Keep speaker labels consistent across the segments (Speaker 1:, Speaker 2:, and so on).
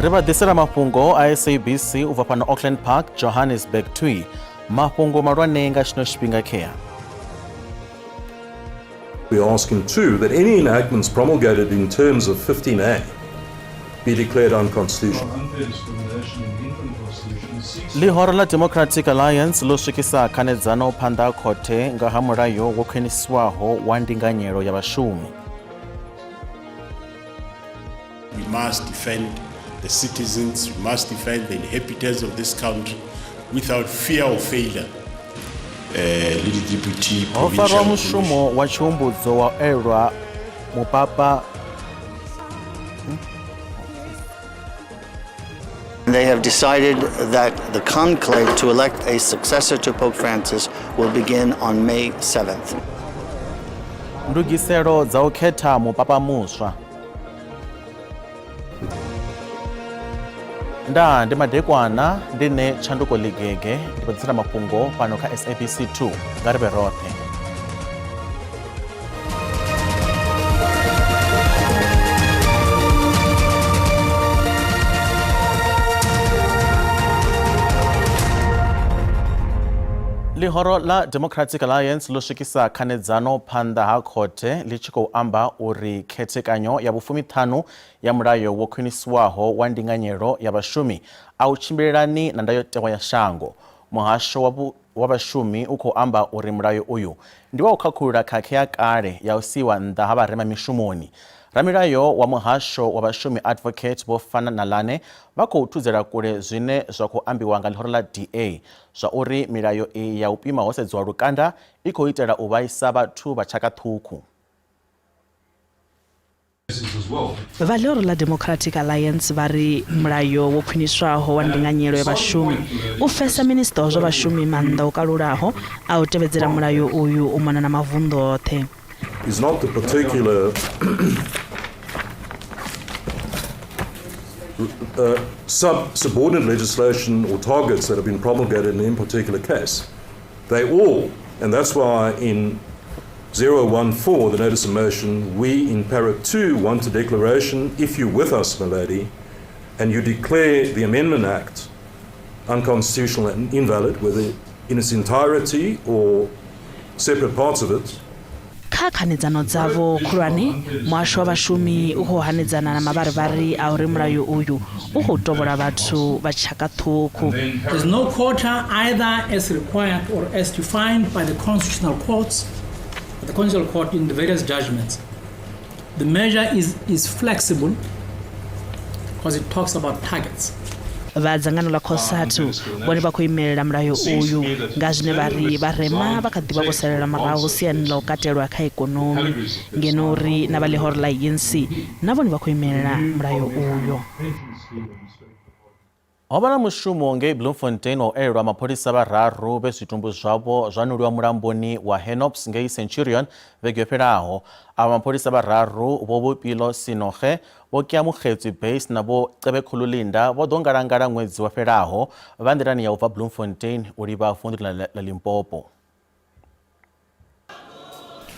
Speaker 1: Ri vha ḓisela mafhungo a SABC u bva fhano Auckland Park, Johannesburg twi. Mafhungo malwane nga tshino tshifhinga khea.
Speaker 2: We are asking too that any enactments promulgated in terms of 15A be declared unconstitutional.
Speaker 1: Ḽihoro ḽa Democratic Alliance ḽo swikisa khanedzano phanḓa ha khothe nga ha mulayo wo khwiniswaho wa ndinganyelo ya vhashumi.
Speaker 3: We must defend the citizens, we must defend the inhabitants of this country without fear or failure. Le di-deputy
Speaker 1: Ho farwa
Speaker 3: provincial
Speaker 1: mushumo wa tshihumbudzo wa u elelwa mupapa.
Speaker 4: They have decided that the conclave to elect a successor to Pope Francis will begin on May 7th.
Speaker 1: Ndugiselo dza u khetha mupapa muswa. Ndaa ndi madekwana, ndi nṋe Tshanduko Ḽigege, ndi vha ḓisela mafhungo fhano kha SABC 2. Nga ri vhe roṱhe. Ḽihoro ḽa Democratic Alliance ḽo swikisa khanedzano phanḓa ha khothe ḽi tshi khou amba uri khethekanyo ya vhufumiṱhanu ya mulayo wo khwiniswaho wa ndinganyelo ya vhashumi a u tshimbilelani na ndayotewa ya shango. Muhasho wa wa vhashumi u khou amba uri mulayo uyu ndi wa u khakhulula khakhe ya kale ya u siiwa nnḓa ha vharema mishumoni. Ramilayo wa muhasho wa vhashumi Advocate Vho Fana Nalane vha khou thudzela kule zwine zwa khou ambiwa nga ḽihoro ḽa DA zwa uri milayo iyi ya u pima ho sedziwa lukanda i khou itela u vhaisa vhathu vha tshaka ṱhukhu.
Speaker 5: Vha ḽihoro ḽa Democratic Alliance vha ri mulayo wo khwiniswaho wa ndinganyelo ya vhashumi u fesa minisiṱa wa zwa vhashumi maanḓa o kalulaho a u tevhedzela mulayo uyu u mona na mavunḓu oṱhe.
Speaker 2: Is not the particular subordinate legislation or targets that have been promulgated in any particular case. They all, and that's why in 014, the notice of motion, we in para 2 want a declaration, if you're with us, milady, and you declare the Amendment Act unconstitutional and invalid, whether in its entirety or separate parts of it.
Speaker 5: Kha khanedzano dzavho khulwane, muhasho wa vhashumi u khou hanedzana na mavharivhari a uri mulayo uyu u khou tovhola vhathu vha tshaka ṱhukhu.
Speaker 6: There's no quota either as required or as defined by the constitutional courts, the constitutional court in the various judgments. The measure is flexible because it talks about targets.
Speaker 5: Vha dzangano ḽa COSATU vhone vha khou imelela mulayo uyu nga zwine vha ri vharema vha kha ḓi vha vho salela murahu siani ḽa u katelwa kha ikonomi, ngeno uri na vha ḽihoro ḽa ANC na vhone vha khou imelela mulayo uyo.
Speaker 1: Ho vha na mushumo ngei Bloemfontein wa u elelwa mapholisa vhararu vhe zwitumbu zwavho zwa nuliwa mulamboni wa Hennops ngei Centurion vhege yo fhelaho. Avha mapholisa vhararu, Vho Vhupilo Sinoge, Vho Keamogetswe Buys na Vho Cebekhulu Linda vho ḓo ngalangala ṅwedzi wo fhelaho vha nḓilani ya u bva Bloemfontein u livha vunḓuni ḽa Limpopo.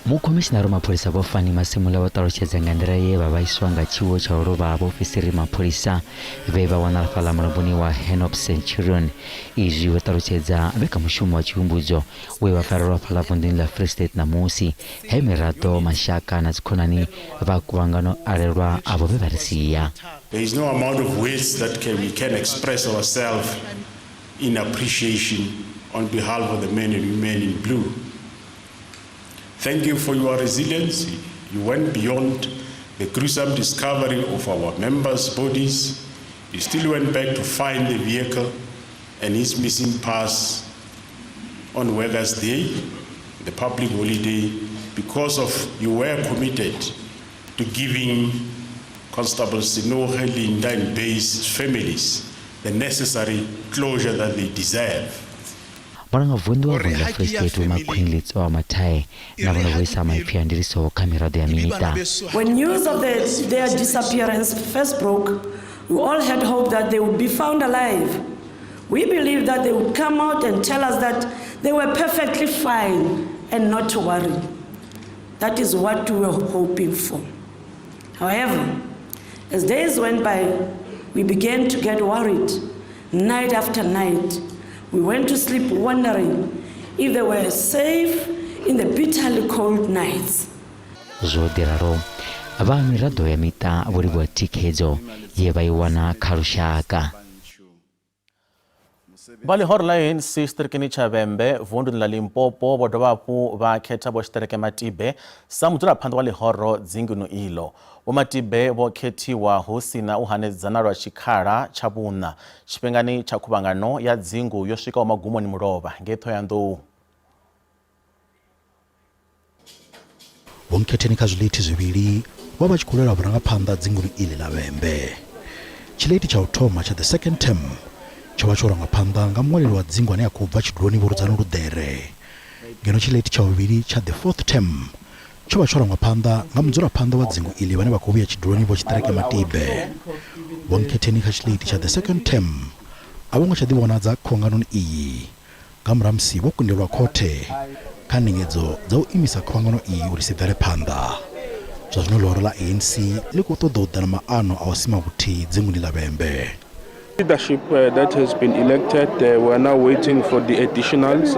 Speaker 7: Mukhomishinari wa mapholisa Vho Fannie Masemola vho ṱalutshedza nga nḓila ye vha vhaiswa nga tshiwo tsha u lovha ha vhaofisiri mapholisa vhe vha wanala fhaḽa mulamboni wa Hennops Centurion. Izwi vho ṱalutshedza vhe kha mushumo wa tshihumbudzo we vha farelwa fhaḽa vunḓuni ḽa Free State ṋamusi, he miraḓo, mashaka na dzikhonani vha kuvhangano alelwa avho vhe vha ri sia.
Speaker 3: There is no amount of words that can, we can express ourselves in appreciation on behalf of the men and women in blue. Thank you for your resilience. You went beyond the gruesome discovery of our members' bodies. You still went back to find the vehicle and its missing parts on Workers' Day, the public holiday, because of you were committed to giving Constable Senoge, Linda and Bay's families the necessary closure that they deserve.
Speaker 7: Mulangavunḓu wa vunḓu ḽa Free State Vho Maqueen Letsoha Mathae na vhone vho isa maipfi a ndiliso kha miraḓo ya miṱa.
Speaker 8: When news of their disappearance first broke, we all had hope that they would be found alive. We believed that they would come out and tell us that they were perfectly fine and not to worry. That is what we were hoping for. However, as days went by, We began to get worried night after night. We went to sleep wondering if they were safe in the bitterly cold nights.
Speaker 7: Zwo ḓi ralo, vha miraḓo ya miṱa vho livhuwa thikhedzo ye vha i wana kha lushaka.
Speaker 1: Vha ḽihoro ḽa ANC tshiṱirikini tsha Vhembe vunduni ḽa Limpopo vho dovha hafhu vha khetha Vho Tshiṱereke Matibe sa mudzulaphanḓa wa ḽihoro dzinguni iḽo. Vho Matibe vho khethiwa hu si na u hanedzana lwa tshikhala tsha vhuṋa tshifhingani tsha khuvhangano ya dzingu yo swikaho magumoni mulovha ngei Ṱhohoyanḓou.
Speaker 9: Vho Nkhetheni kha zwiḽeithi zwivhili vho vha tshi khou lwela vhurangaphanḓa dzinguni iḽi ḽa Vhembe. Tshiḽeithi tsha u thoma tsha the second term tsho vha tsho rangwa phanḓa nga muṅwaleli wa dzingu ane a khou bva tshiduloni Vho Rudzani Luḓere, ngeno tshiḽeithi tsha vhuvhili tsha the fourth term tsho vha tsho rangwa phanḓa nga mudzulaphanḓa wa dzingu iḽi vhane vha khou vhuya tshiduloni Vho Tshiṱereke Matibe. Vho Nkhetheni kha tshiḽeithi tsha the second term a vho ngo tsha ḓivhonadza khuvhanganoni iyi. Nga murahu ha musi vho kundelwa khothe kha ndingedzo dza u imisa khuvhangano iyi uri i si bvele phanḓa, zwa zwino ḽihoro ḽa ANC ḽi khou ṱoḓa u ḓa na maano a u sima vhuthihi dzinguni ḽa Vhembe.
Speaker 10: Leadership that has been elected, we are now waiting for the additionals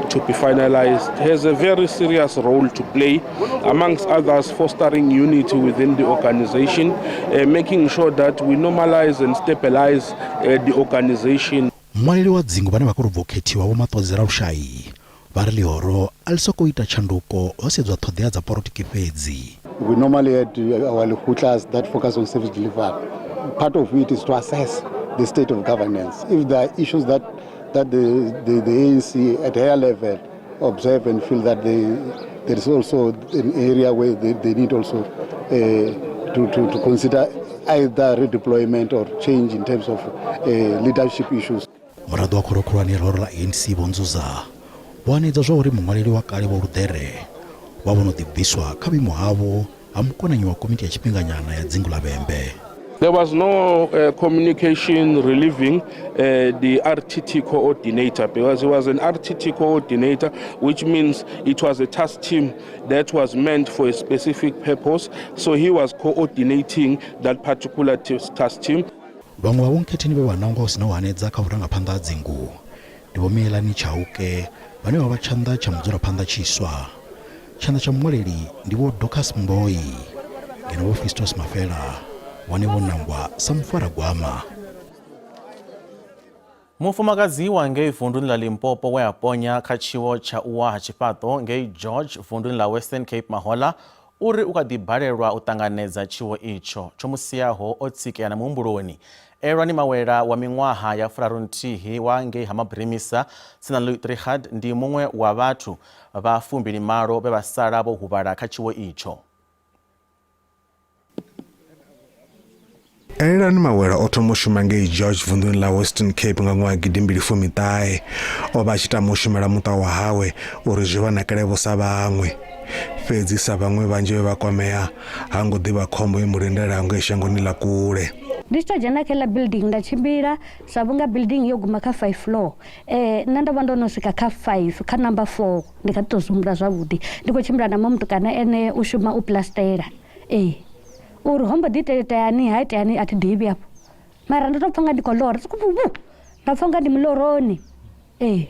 Speaker 10: to be finalized, has a very serious role to play, amongst others fostering unity within the organization, making sure that we normalize and stabilize the organization.
Speaker 9: Muṅwaleli wa dzingu vhane vha khou tou bva u khethiwa Vho Maṱodzi Ralushayi vha ri ḽihoro a ḽi sokou ita tshanduko ho sedzwa ṱhoḓea dza polotiki fhedzi.
Speaker 11: We normally had our lekgotlas that focus on service delivery. Part of it is to assess the state of governance. If there are issues that, that the, the, the ANC at higher level observe and feel that they, there is also an area where they, they need also to, to, to consider either redeployment or change in terms of leadership issues.
Speaker 9: Muraḓo wa khoro khulwane ya ḽihoro ḽa ANC Vho Nzuza vho hanedza zwa uri muṅwaleli wa kale Vho Luḓere vha vho no ḓi bviswa kha vhuimo havho ha mukonanyi wa komiti ya tshifhinganyana ya dzingu ḽa Vhembe.
Speaker 10: There was no communication relieving the RTT coordinator, because he was an RTT coordinator, which means it was a task team that was meant for a specific purpose. So he was coordinating that particular task team.
Speaker 9: Vhaṅwe vha vhonkhetheni vhe vha nangwa hu si na u hanedza kha vhurangaphanḓa ha dzingu ndi Vho Mielani Chauke vhane vha vha tshanḓa tsha mudzulaphanḓa tshiswa. Tshanḓa tsha muṅwaleli ndi Vho Dorcas Mboyi, ngeno Vho Fistos Mafela vhone vho nangwa sa mufaragwama.
Speaker 1: Mufumakadzi wa ngei vunduni ḽa Limpopo we a ponya kha tshiwo tsha u wa ha tshifhaṱo ngei George vunduni ḽa Western Cape Mahola uri u kha ḓi balelwa u ṱanganedza tshiwo itsho tsho mu siaho o tsikea na muhumbuloni. Elwani Mawela wa miṅwaha ya 31 wa ngei ha Mabrimisa tsini na Luitrichard ndi muṅwe wa vhathu vha 28 vhe vha sala vho huvhala kha tshiwo itsho.
Speaker 12: Elelani Mawela o thoma u shuma ngei George vunḓuni ḽa Western Cape nga ṅwaha 2019. O vha a tshi tama u shumela muṱa wa hawe uri zwi vha nakele vho sa vhaṅwe. Fhedzi sa vhaṅwe vhanzhi vhe vha kwamea, ha ngo ḓivha khombo yo mu lindelaho ngei shangoni ḽa kule.
Speaker 13: Ndi tshi tou dzhena kha iḽa building nda tshimbila sa vhunga building yo guma kha 5 floor, nṋe ndo vha ndo no swika kha 5 kha number 4 ndi kha ḓi tou zwi humbula zwavhuḓi. Ndi khou tshimbila na muṅwe mutukana ene u shuma u plastela. Ee, uri ho mbo ḓi iteani ha iteani a thi ḓivhi afho, mara ndo tou pfha nga ndi khou lora sokou vhu nda pfha unga ndi muloroni. Ee.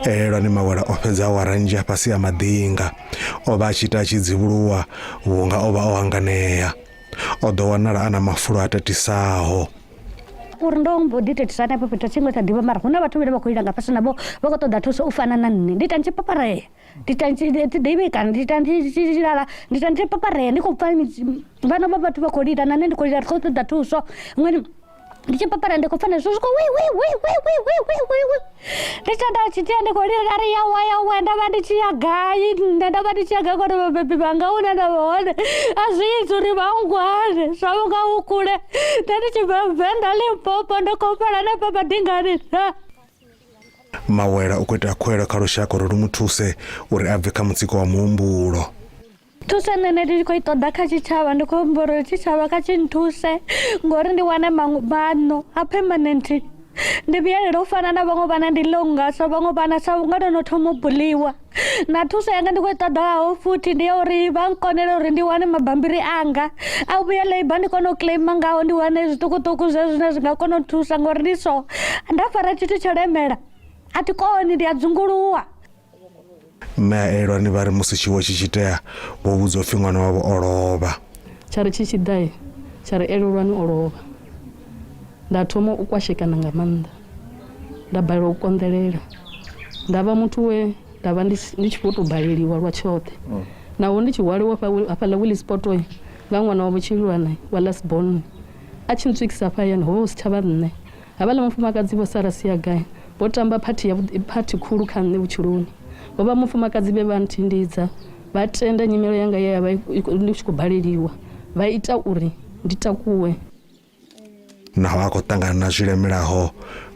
Speaker 12: Elelwani Mawela o fhedza awara nnzhi a fhasi ha maḓinga. O vha a tshi ita a tshi dzivhuluwa vhunga o vha o hanganea. O ḓo wanala a na mafulo a tatisaho.
Speaker 13: Uri ndo mbo ḓi tatisa hanefho fhethu a thi ngo tsha ḓivha, mara hu na vhathu vhane vha khou lila nga fhasi navho vha khou ṱoḓa thuso u fana na nṋe. Ndi ita ndi tshi paparea, ndi ita ndi thi ḓivhi kana ndi ita ndi tshi lala, ndi ita ndi tshi paparea ndi khou pfa vhana vha vhathu vha khou lila na nṋe ndi khou lila ri khou ṱoḓa thuso. Ṅwani ndi tshi papara ndi khou pfa na zwithu zwi khou wi wi wi wi wi wi wi wi wi. Ndi tsha nda tshi tea ndi khou lila nda ri yawa yawa nda vha ndi tshi ya gai nṋe nda vha ndi tshi ya gai ngori vhabebi vhanga hune nda vha hone a zwi iti uri vha nngwane zwa vhunga hu kule. Nṋe ndi tshi bva Venḓa Limpopo ndo khou fhela hanefha Madingani na.
Speaker 12: Mawela u khou ita khuwelelo kha lushaka uri lu mu thuse uri a bve kha mutsiko wa muhumbulo.
Speaker 13: Thuso ine nṋe ndi khou i ṱoḓa kha tshitshavha ndi khou humbela uri tshitshavha kha tshi nthuse ngori ndi wane maṅwe maṋo a permanent. Ndi vhuyelele u fana na vhaṅwe vhana, ndi ḽe unga sa vhaṅwe vhana, sa vhunga ndo no thoma u buliwa. Na thuso yanga ndi khou i ṱoḓaho futhi ndi ya uri vha nkonele uri ndi wane mabambiri anga a vhuya labour, ndi kone u claima ngao, ndi wane zwiṱukuṱuku zwezwo zwine zwi nga kona u thusa, ngori ndi so nda fara tshithu tsho lemela a thi koni, ndi a dzunguluwa.
Speaker 12: Mme a Elelwani vha ri musi tshiwo tshi tshi itea vho vhudzwa upfi ṅwana wavho o lovha.
Speaker 14: Tsha ri tshi tshi ḓa tsha ri Elelwani o lovha. Nda thoma u kwashekana nga maanḓa, nda balelwa u konḓelela. Nda vha muthu we nda vha ndi tshi khou tou baleliwa lwa tshoṱhe. Naho ndi tshi hwaliwa hafhaḽa Willisport nga ṅwana wa Vho-Tshililwana wa Lasbon, a tshi ntswikisa hafha hayani ho vha hu si tsha vha nṋe. Havhaḽa mufumakadzi Vho Sarah Siagai vho tamba phathi yavhuḓi, phathi khulu kha nṋe vhutshiloni. Vho vha mufumakadzi vhe vha nthindidza, vha tenda nyimelo yanga ye ya vha ndi tshi khou baleliwa, vha ita uri ndi takuwe.
Speaker 12: Naho a khou ṱangana na zwi lemelaho,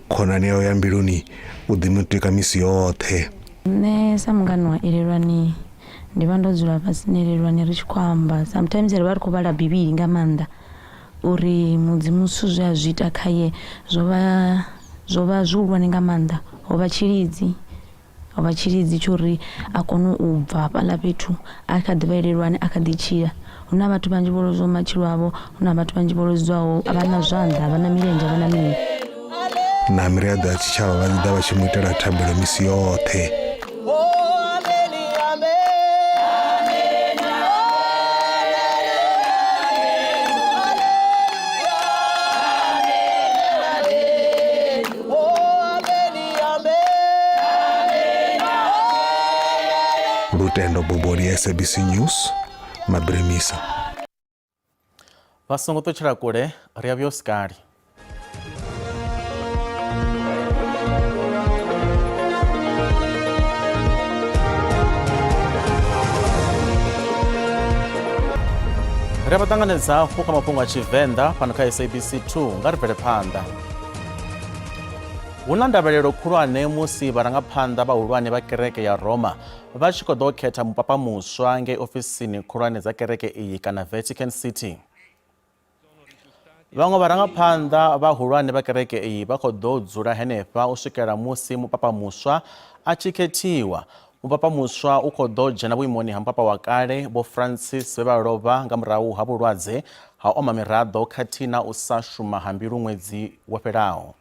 Speaker 12: khonani yawe ya mbiluni u ḓi mu tika misi yoṱhe.
Speaker 15: Nṋe sa mungani wa Elelwani ndi vha ndo dzula fhasi na Elelwani ri tshi khou amba, sometimes ri vha ri khou vhala bivhili nga maanḓa uri Mudzimu zwithu zwe a zwi ita khaye zwo vha zwo vha zwihulwane nga maanḓa, ho vha tshilidzi ho vha tshilidzi tsho uri a kone u bva hafhaḽa fhethu a kha ḓi vha Elelwani a kha ḓi tshila. Hu na vhathu vhanzhi vho lozwaho matshilo avho, hu na vhathu vhanzhi vho lozwaho a vha na zwanḓa, a vha na milenzhe, a vha na mini.
Speaker 12: Na miraḓo ya tshitshavha vha ḓi ḓa vha tshi mu itela thabelo misi yoṱhe. Lutendo Boboli, SABC News, Mabremisa.
Speaker 1: Vha songo ṱutshela kule, ri a vhuya u sikali. Ri a vha ṱanganedza hafhu kha mafhungo a Tshivenḓa fhano kha SABC 2 nga ri bvele phanḓa. Hu na ndavhelelo khulwane musi vharangaphanḓa vhahulwane vha kereke ya Roma vha tshi khou ḓo khetha mupapa muswa ngei ofisini khulwane dza kereke iyi kana Vatican City. Vhaṅwe vharangaphanḓa vhahulwane vha kereke iyi vha khou ḓo dzula henefha u swikela musi mupapa muswa a tshi khethiwa. Mupapa muswa u khou ḓo dzhena vhuimoni ha mupapa wa kale Vho Francis vhe vha lovha nga murahu ha vhulwadze ha u oma miraḓo khathihi na u sa shuma ha mbilu ṅwedzi wo fhelaho.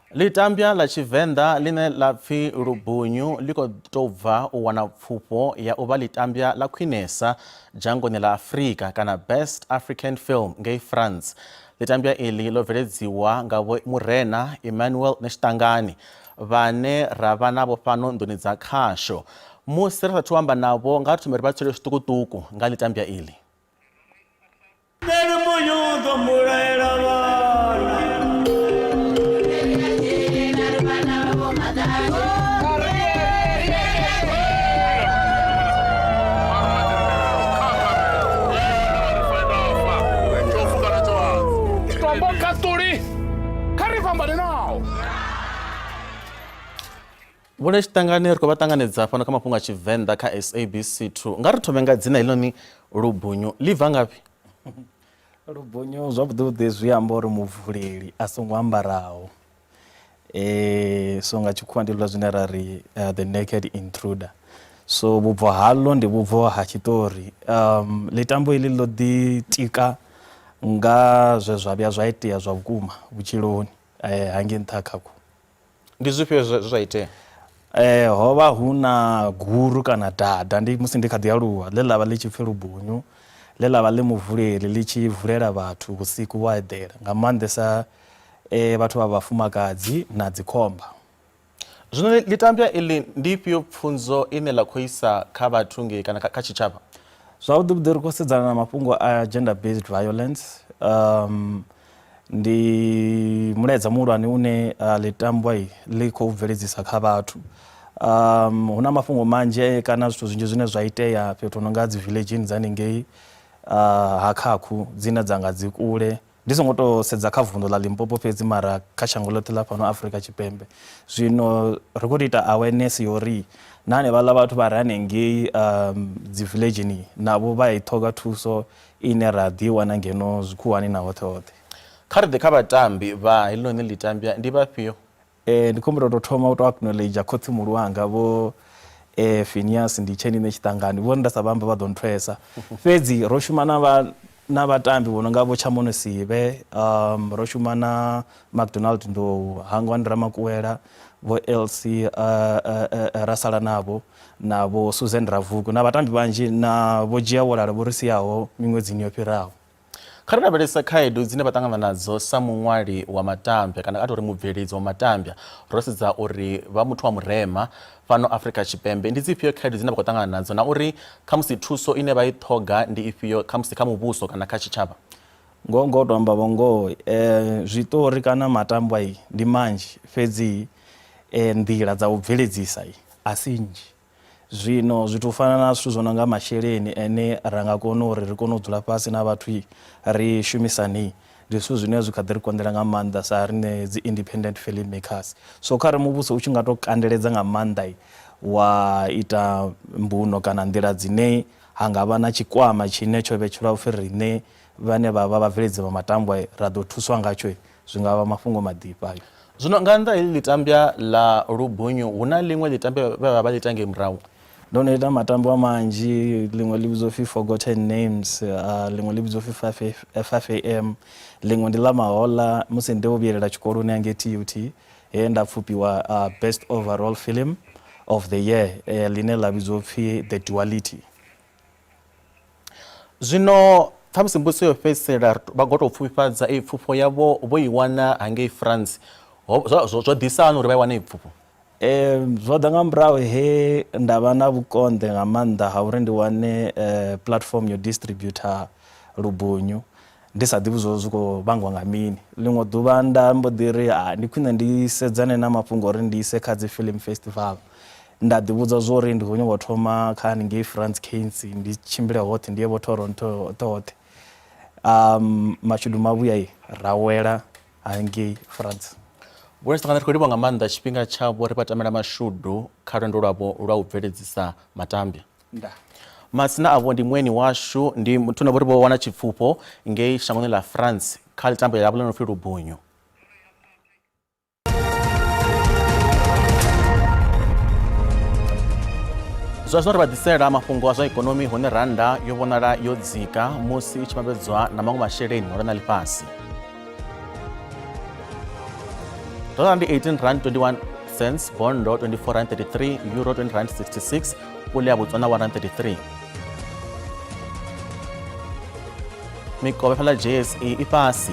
Speaker 1: Ḽitambwa ḽa Tshivenḓa ḽine ḽa pfi Lubunyu ḽi khou tou bva u wana pfufho ya u vha ḽitambwa ḽa khwinesa dzhangoni ḽa Afrika kana Best African Film ngei France. Ḽitambwa iḽi ḽo bveledziwa nga Vho Murena Emmanuel Netshiṱangani vhane ra vha navho fhano nḓuni dza khasho. Musi ri sathu amba navho nga ri thome ri vha tswele zwiṱukuṱuku nga ḽitambwa iḽi. Vho Netshiṱangani ri khou vha ṱanganedza fhano kha mafhungo a Tshivenḓa kha SABC 2. Nga ri thome nga dzina heḽinoni Lubunyu ḽi bva ngafhi?
Speaker 16: Lubunyu zwavhuḓi vhuḓi zwi amba uri muvuleli a songo ambaraho. E, so nga tshikhuwa ndi hezwiḽa zwine ra ri uh, the naked intruder. So vhubvo haḽo ndi vhubvo ha tshiṱori. Um, ḽitambo iḽi ḽo ḓitika nga zwe zwa vhuya zwa itea zwa vhukuma vhutshiloni eh, hangei nṱha Khakhu.
Speaker 1: Ndi zwifhio zwe zwa itea?
Speaker 16: Eh, ho vha hu na guru kana dada ndi musi ndi kha ḓi aluwa ḽe ḽa vha ḽi tshi pfi Lubunyu ḽe ḽa vha ḽi muvuleli ḽi tshi vulela vhathu vhusiku vho eḓela nga maanḓesa eh, vhathu vha vhafumakadzi na dzikhomba.
Speaker 1: Zwino ḽitambwa iḽi ndi ifhio pfunzo ine ḽa khou isa kha vhathu ngei kana kha tshitshavha?
Speaker 16: Zwavhuḓi vhuḓi ri khou sedzana na mafhungo a gender based violence um, Ndi mulaedza muhulwane une ḽitambwa ḽi khou bveledzisa kha vhathu. Um, hu na mafhungo manzhi kana zwithu zwinzhi zwine zwa itea fhethu hu no nga dzi villageni dza haningei uh, ha Khakhu dzine dza nga dzi kule Ndi songo to sedza kha vunḓu ḽa Limpopo fhedzi mara kha shango ḽoṱhe ḽa fhano Afrika Tshipembe. Zwino ri khou tou ita awareness ya uri na hanevhaḽa vhathu vha re hanengei dzi villageni navho vha i ṱhoga thuso ine ra ḓi i wana ngeno zwikhuwani na hoṱhe hoṱhe.
Speaker 1: Kha ri ḓe kha vhatambi vha heḽinoni ḽitambwa, ndi vhafhio?
Speaker 16: Ndi khou humbela u tou thoma u tou acknowledger khotsimuhulu wanga Vho Phineas Nditsheni Nṋe Tshiṱangani, vhone nda sa vha amba vha ḓo nthwesa. Fhedzi ro shuma na vha na vhatambi vho no nga Vho Tshamono Sive, ro shuma na McDonald Ndou, Hangwani Ramakuela, Vho Elsie ra sala navho na Vho Susan Ravuku na vhatambi vhanzhi na Vho Dzhiawolala vho ri siaho miṅwedzini yo fhiraho.
Speaker 1: Kha ri lavhelese khaedu dzine vha ṱangana nadzo sa muṅwali wa matambya kana a tou ri mubveledzi wa matambya ro sedza uri vha muthu wa murema fhano Afrika Tshipembe. Ndi dzifhio khaedu dzine vha khou ṱangana nadzo na uri khamusi thuso ine vha i ṱhoga ndi ifhio khamusi kha muvhuso kana kha tshitshavha?
Speaker 16: Ngoho ngoho to amba vho ngoho zwiṱori kana matambwa ndi manzhi fhedzi nḓila dza u bveledzisa a si nnzhi. Zwino zwithu u fana na zwithu zwo no nga masheleni ane ra nga kona uri ri kone u dzula fhasi na vhathu ri shumisane ndi zwithu zwine zwi kha ḓi ri konḓela nga maanḓa sa riṋe dzi independent film makers. So kha re muvhuso u tshi nga to kandeledza nga maanḓa wa ita mbuno kana nḓila dzine ha nga vha na tshikwama tshine tsho vhetshelwa upfhi riṋe vhane vha vha vhabveledzi vha matambwa ra ḓo thuswa ngatsho zwi nga vha mafhungo maḓifha ayo.
Speaker 1: Zwino nga nnḓa heḽi ḽitambwa ḽa Lubunyu, hu na ḽiṅwe ḽitambwa vhe vha vha ḽi ita ngei murahu?
Speaker 16: Ndo no ita matambwa manzhi, ḽiṅwe ḽi vhidzwa upfhi Forgotten Names, ḽiṅwe ḽi vhidzwa upfhi 5 am, ḽiṅwe ndi ḽa mahoḽa musi ndo vhuyelela tshikoloni hangei TUT he nda pfufhiwa Best Overall Film of the Year ḽine ḽa vhidzwa upfhi The Duality.
Speaker 1: Zwino ṱhamusi mbudziso yo fhedzisela vha khou tou pfufhifhadza iyi pfufho yavho vho i wana hangei France. Zwo ḓisa hani uri vha i wane iyi pfufho?
Speaker 16: Zwo ḓa nga murahu he nda vha na vhukonḓi nga maanḓa ha uri ndi wane platform yo distributor Lubunyu ndi sa ḓivhi zwo zwi khou vhangwa nga mini. Ḽiṅwe ḓuvha nda mbo ḓi ri ndi khwine ndi sedzane na mafhungo uri ndi ise kha dzi film festival. Nda ḓi vhudza zwo uri ndi khou nyanga u thoma kha haningei France Cairns ndi tshimbile hoṱhe ndi ye vho Toronto hoṱhe hoṱhe. Mashudu mavhuya ra wela hangei France.
Speaker 1: Vho Nesṱangana ri khou livhuwa nga maanḓa tshifhinga tshavho ri vha tamela mashudu kha lwendo lwavho lwa u bveledzisa matambya.
Speaker 16: Ndaa.
Speaker 1: Matsina avho ndi mueni washu ndi muthu na vhori vho wana tshipfufho ngei shangoni ḽa France kha ḽitambo ḽavho ḽi no pfi Lubunyu. Zwa zwino ri vha ḓisela mafhungo a zwa ikonomi hune rannda yo vhonala yo dzika musi i tshi vhambedzwa na maṅwe masheleni malwa na ḽifhasi. Dollar ndi 18 rand 21 cents, bondo 24 rand 33, euro 20 rand 66, pula ya Botswana 1 rand 33. Mikovhe fhaḽa JSE i fhasi.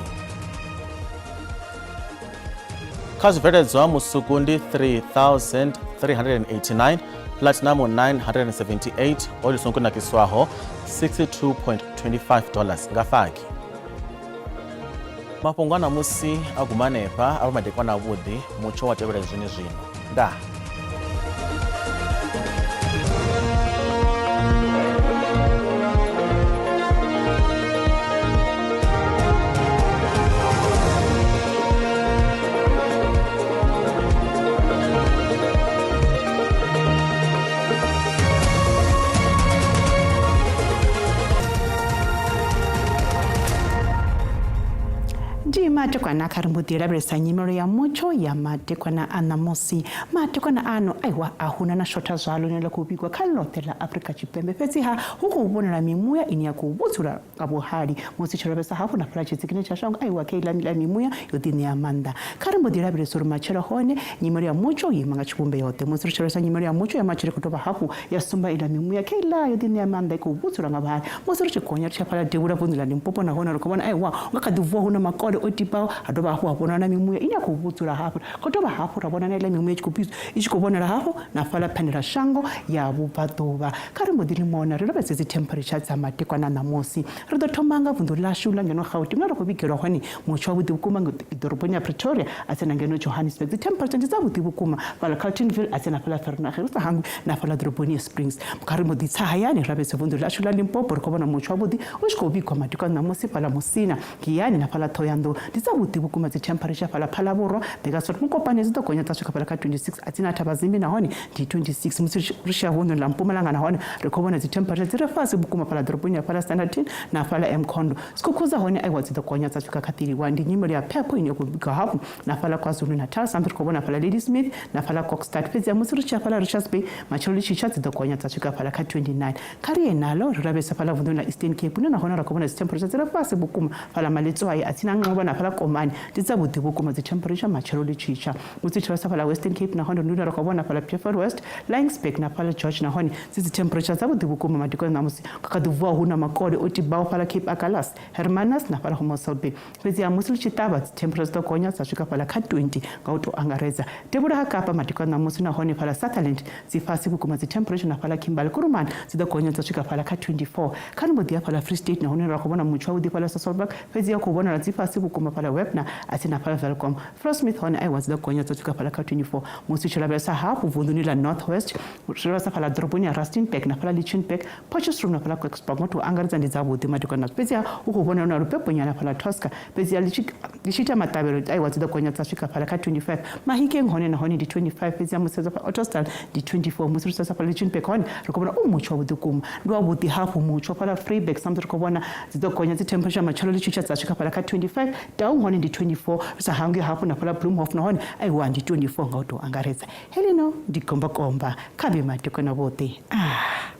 Speaker 1: Kha zwibveledzwa musuku ndi 3389, platinum 978, oli songo kunakiswaho 62.25 dollars nga faki. Mafhungo a ṋamusi a guma hanefha a vha madekwana avhuḓi mutsho wa tevhela zwine zwino. Ndaa.
Speaker 17: Ndi madekwana kha ri mbo ḓi lavhelesa nyimelo ya mutsho ya madekwana a ṋamusi. Madekwana ano aiwa a huna na shotha zwalo ḽine ḽa khou vhigwa kha ḽoṱhe ḽa Afrika Tshipembe fhedziha hu khou vhonala mimuya ine ya khou vhudzula nga vhuhali musi tshi lavhelesa hafhu na fhaḽa tshitsikini tsha shango aiwa kha iḽa miḽa mimuya yo ḓiṋea maanḓa. Kha ri mbo ḓi lavhelesa uri matshelo hone nyimelo ya mutsho yo ima nga tshivhumbeo ḓe. Musi ri tshi lavhelesa nyimelo ya mutsho ya matshelo i khou dovha hafhu ya sumba iḽa mimuya kha iḽa yo ḓiṋea maanḓa i khou vhudzula nga vhuhali. Musi ri tshi gonya ri tshi ya fhaḽa devhula vunḓu ḽa Limpopo nahone ri khou vhona aiwa hu nga kha ḓi vuwa hu na makole o tiba. tibaho, ha dovha hafhu ha vhonala na mimuya ine ya khou vhudzula hafhu. Khou dovha hafhu ra vhona na iḽa mimuya i tshi khou vhonala hafhu na fhaḽa phandela shango ya vhubvaḓuvha. Kha ri mbo ḓi limona ri lavhelese dzi temperature dza madekwana ṋamusi. Ri ḓo thoma nga vunḓu ḽashu ḽa ngeno Gauteng, hune ra khou vhigelwa hone mutsho wavhuḓi vhukuma ḓoroboni ya Pretoria a tsena ngeno Johannesburg. Dzi temperature ndi dzavhuḓi vhukuma fhaḽa Carltonville a tsena fhaḽa Vereeniging, ri sa hangwi na fhaḽa ḓoroboni ya Springs. Kha ri mbo ḓi tsa hayani ri lavhelese vunḓu ḽashu ḽa Limpopo, ri khou vhona mutsho wavhuḓi u tshi khou vhigwa madekwana ṋamusi fhaḽa Musina, Giyani na fhaḽa Ṱhohoyanḓou. Ndi dzavhuḓi vhukuma dzi temperature fhaḽa Phalaborwa, Burgersfort, Mokopane dzi ḓo gonya dza swika fhaḽa kha 26 a tsina Thabazimbi nahone ndi 26. Musi ri tshi ya vunḓuni ḽa Mpumalanga nahone ri khou vhona dzi temperature dzi re fhasi vhukuma fhaḽa ḓoroboni ya fhaḽa Standerton na fhaḽa eMkhondo. Skukuza hone aiwa dzi ḓo gonya dza swika kha 31. Ndi nyimele ya phepho ine ya khou vhigwa hafhu na fhaḽa KwaZulu-Natal, samusi ri khou vhona fhaḽa Ladysmith na fhaḽa Kokstad. Fhedzi musi ri tshi ya fhaḽa Richards Bay matshelo ḽi tshi tsha dzi ḓo gonya dza swika fhaḽa kha 29. Kha ri ye naḽo ri lavhelese fhaḽa vunḓuni ḽa Eastern Cape hune nahone ra khou vhona dzi temperature dzi re fhasi vhukuma fhaḽa Maletswai a tsini na Nxuba na fhaḽa Komani ndi dzavhuḓi vhukuma dzi temperature matshelo ḽi tshi tsha. Musi ri tshi lavhelesa fhaḽa Western Cape nahone ndi hune ra khou vhona fhaḽa Beaufort West, Laingsburg na fhaḽa George nahone dzi dzi temperature dzavhuḓi vhukuma madekwana ṋamusi hu kha ḓi vuwa hu na makole o tibaho fhaḽa Cape Agulhas, Hermanus na fhaḽa Mossel Bay. Fhedziha musi ḽi tshi ṱavha, dzi temperature dzi ḓo gonya dza swika fhaḽa kha 20 nga u tou angaredza. Devhula ha Kapa madekwana ṋamusi nahone fhaḽa Sutherland dzi fhasi vhukuma dzi temperature na fhaḽa Kimberley Kuruman dzi ḓo gonya dza swika fhaḽa kha 24. Kha ri mbo ḓi ya fhaḽa Free State nahone ra khou vhona mutsho wavhuḓi fhaḽa Sasolburg fhedziha khou vhonala dzi fhasi vhukuma fhaḽa Wepener a tsini na fhaḽa Welkom. Fauresmith hone aiwa dzi ḓo gonya dza swika fhaḽa kha 24. Musi u tshi lavhelesa hafhu vunḓuni ḽa North West, ri lavhelesa fhaḽa ḓoroboni ya Rustenburg na fhaḽa Lichtenburg, Potchefstroom na fhaḽa Klerksdorp nga u tou angaredza ndi dzavhuḓi madekwana. Fhedziha hu khou vhonala na lupeponyana fhaḽa Tosca, fhedziha ḽi tshi ita maṱavhelo aiwa dzi ḓo gonya dza swika fhaḽa kha 25. Mahikeng hone nahone ndi 25, fhedziha musi sedza fhaḽa Ottosdal ndi 24. Musi ri tshi sedza fhaḽa Lichtenburg hone ri khou vhona u mutsho wavhuḓi vhukuma, ndi wavhuḓi hafhu mutsho fhaḽa Vryburg samusi ri khou vhona dzi ḓo gonya dzi temperature matshelo ḽi tshi tsha dza swika fhaḽa kha 25. Taung hone ndi 24, ri sa hangwi hafhu na fhaḽa Bloemhof nahone aiwa ndi 24 nga u tou angaredza. Heḽino ndi gombakomba kha vhe madekwana vhoṱhe. Ah.